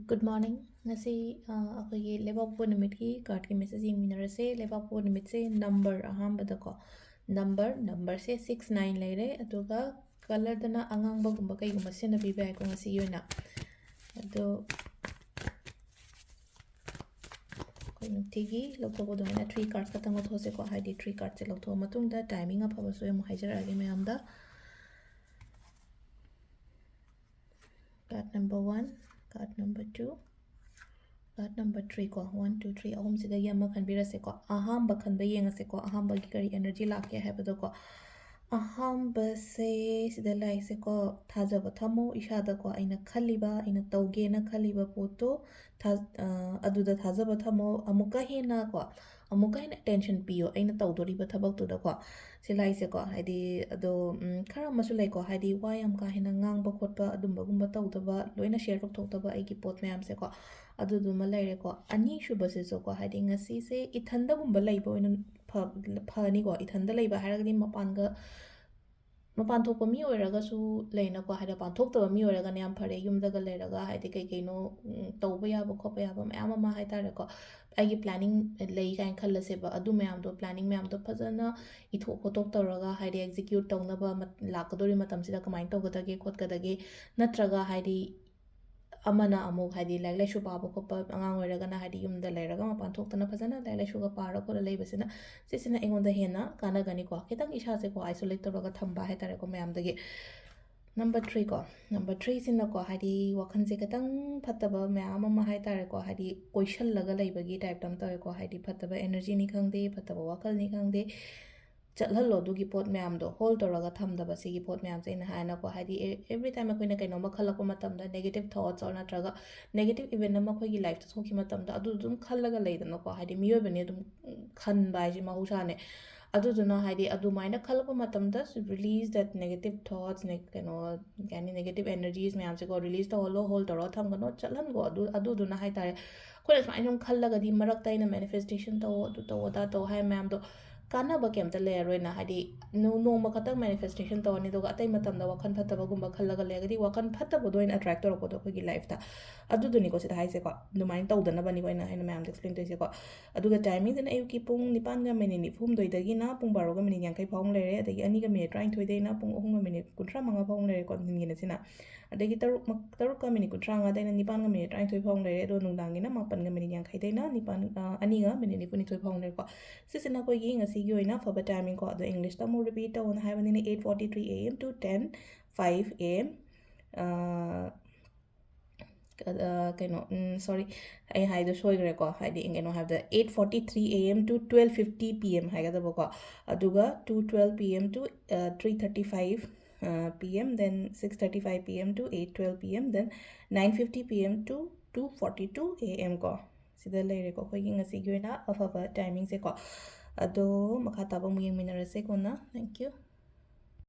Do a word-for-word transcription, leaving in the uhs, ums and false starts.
Good morning. ꯉꯁꯤ ꯑ, ꯑꯩꯈꯣꯏꯒꯤ ꯂꯩꯕꯥꯛꯄꯣꯛꯄ ꯅꯨꯃꯤꯠꯀꯤ ꯀꯥꯔꯠꯀꯤ ꯃꯦꯁꯦꯖ ꯌꯦꯡꯃꯤꯟꯅꯔꯁꯦ꯫ ꯂꯩꯕꯥꯛꯄꯣꯛꯄ ꯅꯨꯃꯤꯠꯁꯦ ꯅꯝꯕꯔ ꯑꯍꯥꯟꯕꯗꯀꯣ, ꯅꯝꯕꯔ ꯅꯝꯕꯔꯁꯦ ꯁꯤꯛꯁ ꯅꯥꯏꯟ ꯂꯩꯔꯦ꯫ ꯑꯗꯨꯒ ꯀꯂꯔꯗꯅ ꯑꯉꯥꯡꯕꯒꯨꯝꯕ ꯀꯩꯒꯨꯝꯕ ꯁꯤꯖꯤꯟꯅꯕꯤꯕ ꯌꯥꯏꯀꯣ ꯉꯁꯤꯒꯤ ꯑꯣꯏꯅ꯫ ꯑꯗꯣ ꯑꯩꯈꯣꯏ ꯅꯨꯡꯇꯤꯒꯤ ꯂꯧꯊꯣꯛꯄ ꯑꯗꯨꯃꯥꯏꯅ ꯊ꯭ꯔꯤ ꯀꯥꯔꯠꯁ ꯈꯛꯇꯪ ꯂꯧꯊꯣꯛꯁꯦꯀꯣ꯫ ꯍꯥꯏꯗꯤ ꯊ꯭ꯔꯤ ꯀꯥꯔꯠꯁꯦ ꯂꯧꯊꯣꯛꯑ ꯃꯇꯨꯡꯗ ꯇꯥꯏꯃꯤꯡ ꯑꯐꯕꯁꯨ ꯑꯩ ꯑꯃꯨꯛ ꯍꯥꯏꯖꯔꯛꯑꯒꯦ ꯃꯌꯥꯝꯗ꯫ Card number one, card number two, card number three ꯀꯣ꯫ One, two, three, ꯑꯍꯨꯝꯁꯤꯗꯒꯤ ꯑꯃ ꯈꯟꯕꯤꯔꯁꯦꯀꯣ꯫ ꯑꯍꯥꯝꯕ ꯈꯟꯕ ꯌꯦꯡꯉꯁꯦꯀꯣ꯫ ꯑꯍꯥꯝꯕꯒꯤ ꯀꯔꯤ energy ꯂꯥꯛꯀꯦ ꯍꯥꯏꯕꯗꯣꯀꯣ꯫ ꯑꯍꯥꯝꯕꯁꯦ ꯁꯤꯗ ꯂꯥꯛꯏꯁꯦꯀꯣ, ꯊꯥꯖꯕ ꯊꯝꯃꯣ ꯏꯁꯥꯗꯀꯣ꯫ ꯑꯩꯅ ꯈꯜꯂꯤꯕ, ꯑꯩꯅ ꯇꯧꯒꯦꯅ ꯈꯜꯂꯤꯕ ꯄꯣꯠꯇꯣ ꯊꯥ-, ꯑ, ꯑꯗꯨꯗ ꯊꯥꯖꯕ ꯊꯝꯃꯣ꯫ ꯑꯃꯨꯛꯀ ꯍꯦꯟꯅ ꯀꯣ, ꯑꯃꯨꯛꯀ ꯍꯦꯟꯅ attention ꯄꯤꯌꯣ ꯑꯩꯅ ꯇꯧꯗꯣꯔꯤꯕ ꯊꯕꯛꯇꯨꯗꯀꯣ꯫ ꯁꯤ ꯂꯥꯛꯏꯁꯦꯀꯣ, ꯍꯥꯏꯗꯤ ꯑꯗꯣ, ꯎꯝ, ꯈꯔ ꯑꯃꯁꯨ ꯂꯩꯀꯣ, ꯍꯥꯏꯗꯤ ꯋꯥ ꯌꯥꯝ ꯀꯥ ꯍꯦꯟꯅ ꯉꯥꯡꯕ ꯈꯣꯠꯄ ꯑꯗꯨꯝꯕꯒꯨꯝꯕ ꯇꯧꯗꯕ, ꯂꯣꯏꯅ ꯁꯤꯌꯔ ꯇꯧꯊꯣꯛꯇꯕ ꯑꯩꯒꯤ ꯄꯣꯠ ꯃꯌꯥꯝꯁꯦꯀꯣ꯫ ꯑꯗꯨꯗꯨꯃ ꯂꯩꯔꯦꯀꯣ꯫ ꯑꯅꯤꯁꯨꯕꯁꯤꯁꯨꯀꯣ, ꯍꯥꯏꯗꯤ ꯉꯁꯤꯁꯦ ꯏꯊꯟꯗꯒꯨꯝꯕ ꯂꯩꯕ ꯑꯣꯏꯅ ꯐ-, ꯐꯅꯤꯀꯣ꯫ ꯏꯊꯟꯗ ꯂꯩꯕ ꯍꯥꯏꯔꯒꯗꯤ ꯃꯄꯥꯟꯒ, ꯃꯄꯥꯟ ꯊꯣꯛꯄ ꯃꯤ ꯑꯣꯏꯔꯒꯁꯨ ꯂꯩꯅꯀꯣ, ꯍꯥꯏꯗꯤ ꯃꯄꯥꯟ ꯊꯣꯛꯇꯕ ꯃꯤ ꯑꯣꯏꯔꯒꯅ ꯌꯥꯝ ꯐꯔꯦ, ꯌꯨꯝꯗꯒ ꯂꯩꯔꯒ ꯍꯥꯏꯗꯤ ꯀꯩ ꯀꯩꯅꯣ, ꯎꯝ, ꯇꯧꯕ ꯌꯥꯕ ꯈꯣꯠꯄ ꯌꯥꯕ ꯃꯌꯥꯝ ꯑꯃ ꯍꯥꯏ ꯇꯥꯔꯦꯀꯣ꯫ ꯑꯩꯒꯤ planning ꯂꯩ ꯀꯥꯏꯅ ꯈꯜꯂꯁꯦꯕ, ꯑꯗꯨ ꯃꯌꯥꯝꯗꯣ, planning ꯃꯌꯥꯝꯗꯣ ꯐꯖꯅ ꯏꯊꯣꯛ ꯈꯣꯠꯇꯣꯛ ꯇꯧꯔꯒ ꯍꯥꯏꯗꯤ execute ꯇꯧꯅꯕ ꯃꯠ-, ꯂꯥꯛꯀꯗꯧꯔꯤ ꯃꯇꯝꯁꯤꯗ ꯀꯃꯥꯏꯅ ꯇꯧꯒꯗꯒꯦ ꯈꯣꯠꯀꯗꯒꯦ, ꯅꯠꯇ꯭ꯔꯒ ꯍꯥꯏꯗꯤ ꯑꯃꯅ ꯑꯃꯨꯛ ꯍꯥꯏꯗꯤ ꯂꯥꯏꯔꯤꯛ ꯂꯥꯏꯁꯨ ꯄꯥꯕ ꯈꯣꯠꯄ, ꯑꯉꯥꯡ ꯑꯣꯏꯔꯒꯅ ꯍꯥꯏꯗꯤ ꯌꯨꯝꯗ ꯂꯩꯔꯒ ꯃꯄꯥꯟ ꯊꯣꯛꯇꯅ ꯐꯖꯅ ꯂꯥꯏꯔꯤꯛ ꯂꯥꯏꯁꯨꯒ ꯄꯥꯔ ꯈꯣꯠꯂ ꯂꯩꯕꯁꯤꯅ, ꯁꯤꯁꯤꯅ ꯑꯩꯉꯣꯟꯗ ꯍꯦꯟꯅ ꯀꯥꯟꯅꯒꯅꯤꯀꯣ꯫ ꯈꯤꯇꯪ ꯏꯁꯥꯁꯦꯀꯣ isolate ꯇꯧꯔꯒ ꯊꯝꯕ ꯍꯥꯏ ꯇꯥꯔꯦꯀꯣ ꯃꯌꯥꯝꯗꯒꯤ꯫ Number three ꯀꯣ, number three ꯁꯤꯅꯀꯣ, ꯍꯥꯏꯗꯤ ꯋꯥꯈꯜꯁꯦ ꯈꯤꯇꯪ ꯐꯠꯇꯕ ꯃꯌꯥꯝ ꯑꯃ ꯍꯥꯏ ꯇꯥꯔꯦꯀꯣ, ꯍꯥꯏꯗꯤ ꯀꯣꯏꯁꯜꯂꯒ ꯂꯩꯕꯒꯤ type ꯇ ꯑꯃ ꯇꯧꯋꯦꯀꯣ꯫ ꯍꯥꯏꯗꯤ ꯐꯠꯇꯕ energy ꯅꯤ ꯈꯪꯗꯦ, ꯐꯠꯇꯕ ꯋꯥꯈꯜꯅꯤ ꯈꯪꯗꯦ, ꯆꯠꯍꯜꯂꯣ ꯑꯗꯨꯒꯤ ꯄꯣꯠ ꯃꯌꯥꯝꯗꯣ꯫ Hold ꯇꯧꯔꯒ ꯊꯝꯗꯕ ꯁꯤꯒꯤ ꯄꯣꯠ ꯃꯌꯥꯝꯁꯦ ꯑꯩꯅ ꯍꯥꯏꯅꯀꯣ꯫ ꯍꯥꯏꯗꯤ ꯑꯦ-, every time ꯑꯩꯈꯣꯏꯅ ꯀꯩꯅꯣꯝꯃ ꯈꯜꯂꯛꯄ ꯃꯇꯝꯗ negative thoughts or ꯅꯠꯇ꯭ꯔꯒ negative event ꯑꯃ ꯑꯩꯈꯣꯏꯒꯤ life ꯇ ꯊꯣꯛꯈꯤꯕ ꯃꯇꯝꯗ ꯑꯗꯨ ꯑꯗꯨꯝ ꯈꯜꯂꯒ ꯂꯩꯗꯅꯀꯣ꯫ ꯍꯥꯏꯗꯤ ꯃꯤꯑꯣꯏꯕꯅꯤ ꯑꯗꯨꯝ, ꯎꯝ, ꯈꯟꯕ ꯍꯥꯏꯁꯦ ꯃꯍꯧꯁꯥꯅꯦ꯫ ꯑꯗꯨꯗꯨꯅ ꯍꯥꯏꯗꯤ ꯑꯗꯨꯃꯥꯏꯅ ꯈꯜꯂꯛꯄ ꯃꯇꯝꯗ release that negative thoughts, ꯅꯦ-, ꯀꯩꯅꯣ, ꯀꯩ ꯍꯥꯏꯅꯤ, negative energies ꯃꯌꯥꯝꯁꯦꯀꯣ release ꯇꯧꯍꯜꯂꯣ, hold ꯇꯧꯔꯒ ꯊꯝꯒꯅꯣ, ꯆꯠꯍꯟꯒꯣ꯫ ꯑꯗꯨ, ꯑꯗꯨꯗꯨꯅ ꯍꯥꯏ ꯇꯥꯔꯦ, ꯑꯩꯈꯣꯏꯅ ꯁꯨꯃꯥꯏꯅ ꯁꯨꯝ ꯈꯜꯂꯒꯗꯤ ꯃꯔꯛꯇ ꯑꯩꯅ manifestation ꯇꯧ, ꯑꯗꯨ ꯇꯧ, ꯑꯗꯥ ꯇꯧ ꯍꯥꯏ ꯃꯌꯥꯝꯗꯣ ꯀꯥꯟꯅꯕ ꯀꯩꯝꯇ ꯂꯩꯔꯔꯣꯏꯅ, ꯍꯥꯏꯗꯤ ꯅꯣ- ꯅꯣꯡꯃ ꯈꯛꯇꯪ ꯃꯦꯅꯤꯐꯦꯁꯇꯦꯁꯟ ꯇꯧꯔꯅꯤ, ꯑꯗꯨꯒ ꯑꯇꯩ ꯃꯇꯝꯗ ꯋꯥꯈꯜ ꯐꯠꯇꯕꯒꯨꯝꯕ ꯈꯜꯂꯒ ꯂꯩꯔꯒꯗꯤ ꯋꯥꯈꯜ ꯐꯠꯇꯕꯗꯣ ꯑꯣꯏꯅ ꯑꯦꯇ꯭ꯔꯦꯛ ꯇꯧꯔꯛꯄꯗꯣ ꯑꯩꯈꯣꯏꯒꯤ ꯂꯥꯏꯐꯇ, ꯑꯗꯨꯗꯨꯅꯤꯀꯣ ꯁꯤꯗ ꯍꯥꯏꯁꯦꯀꯣ꯫ ꯑꯗꯨꯃꯥꯏꯅ ꯇꯧꯗꯅꯕꯅꯤꯀꯣ ꯑꯩꯅ ꯑꯩꯅ ꯃꯌꯥꯝꯗ ꯑꯦꯛꯁꯄ꯭ꯂꯦꯟ ꯇꯧꯔꯤꯁꯦꯀꯣ꯫ ꯑꯗꯨꯒ ꯇꯥꯏꯃꯤꯡꯁꯤꯅ ꯑꯌꯨꯛꯀꯤ ꯄꯨꯡ ꯅꯤꯄꯥꯟꯒ ꯃꯤꯅꯤꯠ ꯅꯤꯐꯨ ꯍꯨꯝꯗꯣꯏꯗꯒꯤꯅ ꯄꯨꯡ ꯕꯥꯔꯣꯒ ꯃꯤꯅꯤꯠ ꯌꯥꯡꯈꯩ ꯐꯥꯎ ꯑꯃ ꯂꯩꯔꯦ, ꯑꯗꯒꯤ ꯑꯅꯤꯒ ꯃꯤꯅꯤꯠ ꯇꯔꯥꯅꯤꯊꯣꯏꯗꯩꯅ ꯄꯨꯡ ꯑꯍꯨꯝꯒ ꯃꯤꯅꯤꯠ ꯀꯨꯟꯊ꯭ꯔꯥ ꯃꯉꯥ ꯐꯥꯎ ꯑꯃ ꯂꯩꯔꯦꯀꯣ, ꯅꯨꯡꯊꯤꯟꯒꯤꯅ ꯁꯤꯅ꯫ ꯑꯗꯒꯤ ꯇꯔꯨꯛ ꯃ- ꯇꯔꯨꯛꯀ ꯃꯤꯅꯤꯠ ꯀꯨꯟꯊ꯭ꯔꯥ ꯃꯉꯥꯗꯩꯅ ꯅꯤꯄꯥꯟꯒ ꯃꯤꯅꯤꯠ ꯇꯔꯥꯅꯤꯊꯣꯏ ꯐꯥꯎ ꯑꯃ ꯂꯩꯔꯦ, ꯑꯗꯣ ꯅꯨꯡꯗꯥꯡꯒꯤꯅ ꯃꯥꯄꯟꯒ ꯃꯤꯅꯤꯠ ꯌꯥꯡꯈꯩꯗꯩꯅ ꯅꯤꯄꯥꯟ ꯑ, ꯑꯅꯤꯒ ꯃꯤꯅꯤꯠ ꯅꯤꯐꯨꯅꯤꯊꯣꯏ ꯐꯥꯎ ꯑꯃ ꯂꯩꯔꯦꯀꯣ꯫ ꯁꯤꯁꯤꯅ ꯑꯩꯈꯣꯏꯒꯤ ꯉꯁꯤꯒꯤ ꯑꯣꯏꯅ ꯑꯐꯕ ꯇꯥꯏꯃꯤꯡꯀꯣ꯫ ꯑꯗꯣ ꯏꯪꯂꯤꯁꯇ ꯑꯃꯨꯛ ꯔꯤꯄꯤꯠ ꯇꯧꯅ ꯍꯥꯏꯕꯅꯤꯅ, eight forty three A M to ten five A M, ꯀꯩꯅꯣ, ꯁꯣꯔꯤ, ꯑꯩ ꯍꯥꯏꯗꯣ ꯁꯣꯏꯈ꯭ꯔꯦꯀꯣ꯫ ꯍꯥꯏꯗꯤ ꯀꯩꯅꯣ ꯍꯥꯏꯕꯗ, eight forty three A M to twelve fifty P M ꯍꯥꯏꯒꯗꯕꯀꯣ꯫ ꯑꯗꯨꯒ two twelve P M to three thirty five P M, then six thirty five P M to eight twelve P M, then nine fifty P M to two forty two A M ꯀꯣ꯫ ꯁꯤꯗ ꯂꯩꯔꯦꯀꯣ ꯑꯩꯈꯣꯏꯒꯤ ꯉꯁꯤꯒꯤ ꯑꯣꯏꯅ ꯑꯐꯕ ꯇꯥꯏꯃꯤꯡꯁꯦꯀꯣ꯫ ꯑꯗꯣ ꯃꯈꯥ ꯇꯥꯕ ꯑꯃꯨꯛ ꯌꯦꯡꯃꯤꯟꯅꯔꯁꯦ ꯀꯣꯟꯅ꯫ Thank you꯫